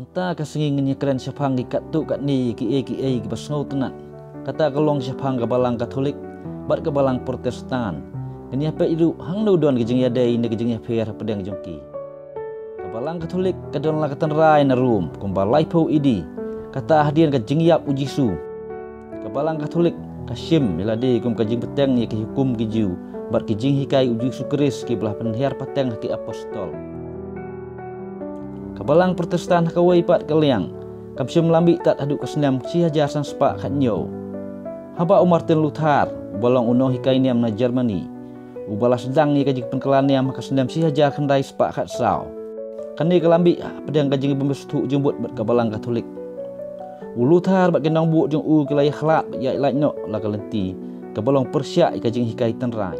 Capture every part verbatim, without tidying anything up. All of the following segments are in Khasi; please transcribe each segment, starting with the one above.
Kata ka sngi ngin ïakren shaphang ki katto katne kiei kiei kiba sngewtynnat. Kata ka long shaphang ka Balang Katholik bad ka Balang Protestan. Ngin ïapeit ruh hangno don ka jingïadei ne ka jingïapher hapdeng jong ki. Ka Balang Katholik ka don la ka tynrai na Rom kumba laiphew A D. Kata hadien ka jingïap u Jisu. Ka Balang Katholik ka shim ïa lade kum ka jingbteng ïa ki hukum ki Jiw bad ki jinghikai u Jisu Khrist kiba la pynhiar pateng ha ki apostol. Ka Balang Protestan ha kawei pat ka liang kam shym la mih tad haduh ka snem shi hajar san spah khatñiew. Haba u Martin Luther, uba long u nonghikai niam na Germany, uba la sdang ïa ka jingpynkylla niam ha ka snem shi hajar khyndai spah khatsaw. Kane ka la mih hapdeng ka jingbym sngewthuh jingmut bad ka Balang Katholik. U Luther bad ki nongbud jong u ki la ïakhlad bad ïaid lait noh la ka lynti kaba long pyrshah ïa ka jinghikai tynrai.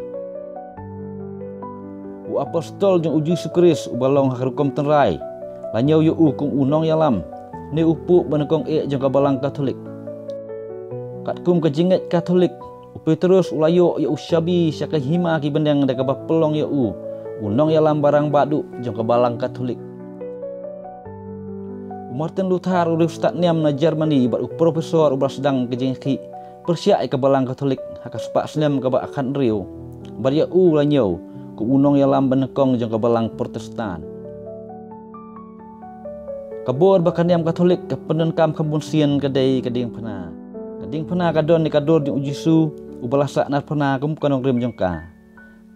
U apostol jong u Jisu Khrist uba long ha ka rukom tynrai la ñiew ïa u kum u nongïalam ne u pope ba nyngkong eh jong ka Balang Katholik. Katkum ka jingngeit Katholik, u Petrus u la ïoh ïa u shabi sha ka hima ki bneng da kaba pynlong ïa u u nongïalam ba rangbah duh jong ka Balang Katholik. U Martin Luther u riewstad niam na Germany bad u professor uba la sdang ka jingïakhih pyrshah ïa ka Balang Katholik ha ka spah snem kaba khathynriew bad ïa u la ñiew kum u nongïalam ba nyngkong jong ka Balang Protestan. Ka bor ba ka niam Katholik ka pyndonkam kham bun sien ka dei ka diengphna. Ka diengphna ka don ïa ka dur jong u Jisu uba la sahnarphna kum ka nongrim jong ka.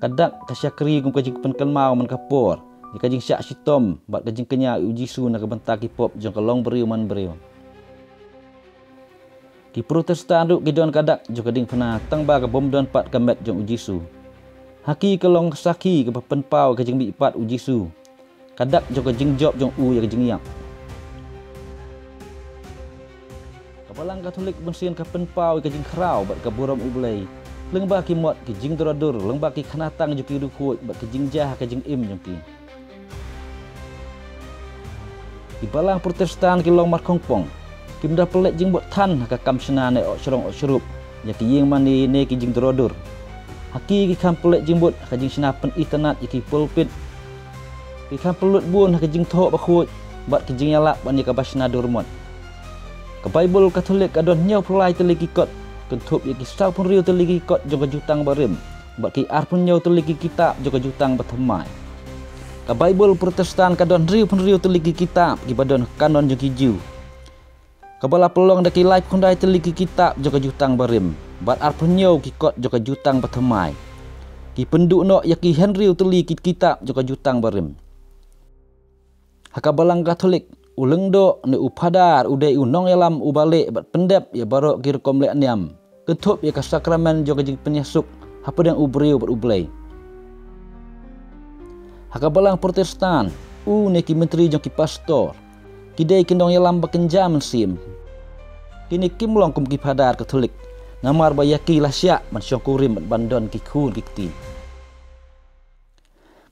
Ka dak ka shakri kum ka jingpynkynmaw man ka por ïa ka jingshah shitom bad ka jingkñia ïa u Jisu na ka bynta ki pop jong ka longbriew manbriew. Ki Protestan ruh ki don ka dak jong ka diengphna tang ba ka bym don pat ka met jong u Jisu. Ha ki ka long ka sakhi kaba pynpaw ïa ka jingmihpat u Jisu, ka dak jong ka jingjop jong u ïa ka jingïap. Ka Balang Katholik bun sien ka pynpaw ïa ka jingkhraw bad ka burom U Blei lyngba ki mot, ki jingdro dur, lyngba ki khanatang jong ki riewkhuid bad ki jingjia ha ka jingim jong ki. Ki Balang Protestan ki long markhongpong, kim da pynleit jingmut than ha ka kam shna ne oh shrong oh shrup ïa ki ïingmane ne ki jingdro dur. Ha ki, ki kham pynleit jingmut ha ka jingshna pynitynnad ïa ki pulpit. Ki kham pynlut bun ha ka jingthoh bakhuid bad ki jingïalap ban ïa kaba shna dur mot. Ka Baibl Katholik ka don hynñiewphew lai tylli ki kot, kynthup ïa ki sawphew hynriew tylli ki kot jong ka Jutang Barim bad ki arphew hynñiew tylli ki kitab jong ka Jutang Bathymmai. Ka Baibl Protestan ka don hynriewphew hynriew tylli ki kitab kiba don ha ka kanon jong ki Jiw, kaba la pynlong da ki laiphew khyndai tylli ki kitab jong ka Jutang Barim bad arphew hynñiew ki kot jong ka Jutang Bathymmai. Ki pynduh noh ïa ki hynriew tylli ki kitab jong ka Jutang Barim. Ha ka Balang Katholik, u lyngdoh ne u phadar u dei u nongïalam uba leh bad pyndep ïa baroh ki rukom leh niam, kynthup ïa ka sakramen jong ka jingpynïasuk hapdeng u briew bad U Blei. Ha ka Balang Protestan, u ne ki myntri jong ki pastor ki dei ki nongïalam ba kynja mynsiem. Kine kim long kum ki phadar Katholik, namar ba ïa ki la shah ban shongkurim bad ban don ki khun ki kti.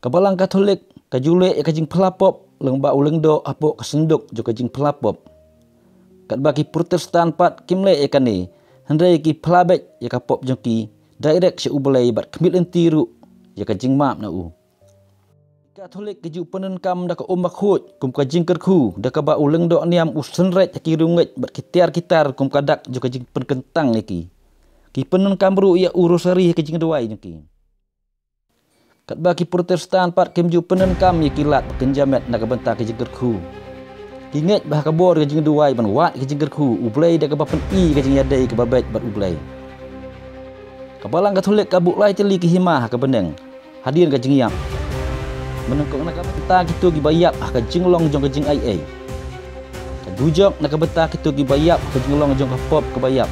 Ka Balang Katholik ka ju leh ïa ka jingphla pop lyngba u lyngdoh hapoh ka synduk jong ka jingphla pop. Katba ki Protestan pat kim leh ïa kane, hynrei ki phla beit ïa ka pop jong ki direct sha U Blei bad khmih lynti ruh ïa ka jingmap na u. Ki Katholik ki ju pyndonkam da ka um bakhuid kum ka jingkyrkhu, da kaba u lyngdoh niam u synreit ha ki riewngeit bad ki tiar ki tar kum ka dak jong ka jingpynkyntang ïa ki. Ki pyndonkam ruh ïa u rosari ha ka jingduwai jong ki. Katba ki Protestan pat kim ju pyndonkam ïa ki lad ba kynja met na ka bynta ka jingkyrkhu. Ki ngeit ba ha ka bor ka jingduwai ban wad ka jingkyrkhu U Blei da kaba pyni ka jingïadei kaba beit bad U Blei. Ka Balang Katholik ka buh lai tylli ki hima ha ka bneng hadien ka jingïap, mynnyngkong na ka bynta kito kiba ïap ha ka jinglong jong ka jingaiei. Ka dujok na ka bynta kito kiba ïap ha ka jinglong jong ka pop kaba ïap.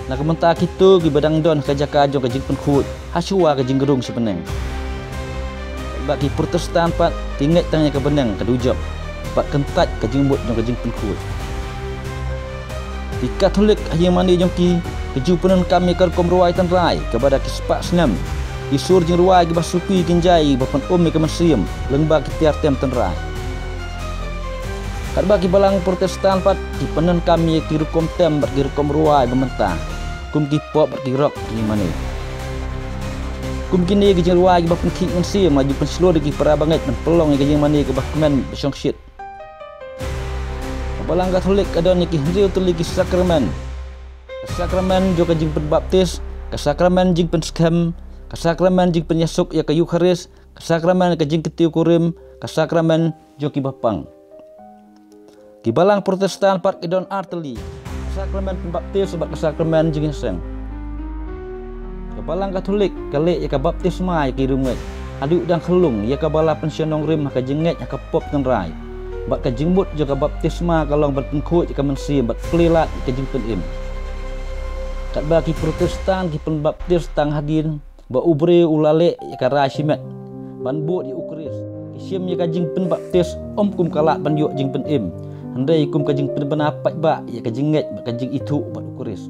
Na ka bynta kito kiba dang don ha ka jaka jong ka jingpynkhuid hashwa ka jingrung sha bneng. Bad ki Protestan pat ki ngeit tang ïa ka bneng ka dujok bad kyntait ka jingmut jong ka jingpynkhuid. Ki Katholik ha ïingmane jong ki, ki ju pyndonkam ïa ka rukom rwai tynrai kaba da ki spah snem, ki sur jingrwai kiba suki kynjai ba pynum ïa ka mynsiem lyngba ki tiar tem tynrai. Katba ki Balang Protestan pat ki pyndonkam ïa ki rukom tem bad ki rukom rwai ba mynta, kum ki pop bad ki rock ha ïingmane. Kum kine ki jingrwai kiba pynkhih mynsiem la ju pynshlur ïa ki para bangeit ban pynlong ïa ka ïingmane kaba kmen ba shongshit. Balang Katholik ka don ïa ki hynriew tylli ki sakramen. Ka sakramen jong ka jingpynbaptis, ka sakramen jingpynskhem, ka sakramen jingpynïasuk ïa ka Eukharist, ka sakramen ka jingkyntiew kurim, ka sakramen jong ki bapang. Ki Balang Protestan pat ki don ar tylli, ka sakramen pynbaptis bad ka sakramen jingïaseng. Ka Balang Katholik ka leh ïa ka baptisma ïa ki riewngeit haduh dang khyllung, ïa kaba la pynshong nongrim ha ka jingngeit ha ka pop tynrai. Bad ka jingmut jong ka baptisma ka long ban pynkhuid ïa ka mynsiem bad plie lad ïa ka jingpynim. Katba ki Protestan ki pynbaptis tang hadien ba u briew u la leh ïa ka rai shimet ban bud ïa u Khrist, ki shim ïa ka jingpynbaptis ym kum ka lad ban ïoh jingpynim, hynrei kum ka jingpynbna paidbah ïa ka jingngeit bad ka jingithuh bad u Khrist.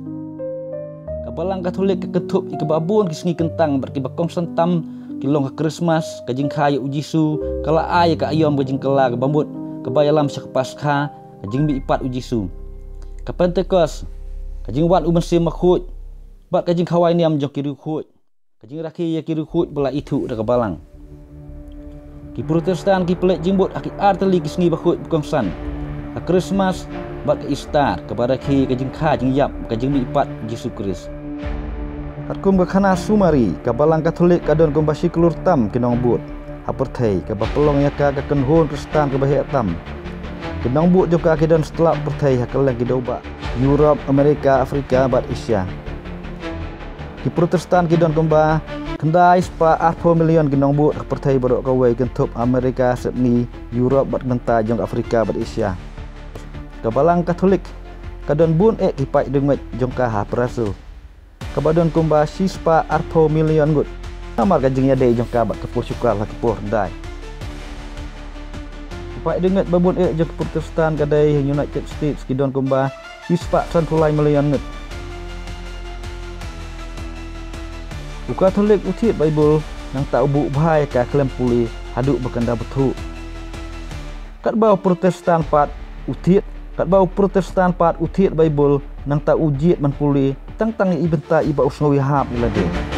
Ka Balang Katholik ka kynthup ïa kaba bun ki sngi kyntang bad kiba kongsan tam ki long ka Krismas, ka jingkha ïa u Jisu, ka la ai ïa ka aïom ka jingkylla kaba mut kaba ïalam sha ka Paskha, ka jingmihpat u Jisu, ka Pentekost, ka jingwan u Mynsiem Bakhuid, bad ka jingkhawai niam jong ki riewkhuid, ka jingrakhe ïa ki riewkhuid ba la ithuh da ka Balang. Ki Protestan ki pynleit jingmut ha ki ar tylli ki sngi bakhuid bakongsan, ka Krismas bad ka Easter, kaba rakhe ka jingkha jingïap ka jingmihpat Jisu Khrist. Katkum ka khana sumari, ka Balang Katholik ka don kumba shi klur tam ki nongbud ha pyrthei, kaba pynlong ïa ka ka kynhun Khristan kaba heh tam. Ki nongbud jong ka ki don satlak pyrthei ha kylleng ki dewbah, Europe, America, Africa bad Asia. Ki Protestan ki don kumba khyndai spah arphew million ki nongbud ha pyrthei baroh kawei, kynthup America, Sydney, Europe bad mynta jong Africa bad Asia. Ka Balang Katholik ka don bun eh ki paid riewngeit jong ka ha Brazil, kaba don kumba shi spah arphew million ngut, namar ka jingïadei jong ka bad ka por shukar ha ki por dai. Ki paid riewngeit ba bun eh jong ki Protestan ka dei ha United States, ki don kumba shi spah sanphew lai million ngut. U Katholik u thied Baibl, nangta u buh bha ïa ka khlem pule haduh ba kan da bthuh. Katba u Protestan pat u thied, katba u Protestan pat u thied Baibl, nangta u jied ban pule tang tang ïa i bynta iba u sngew ïahap ïa lade.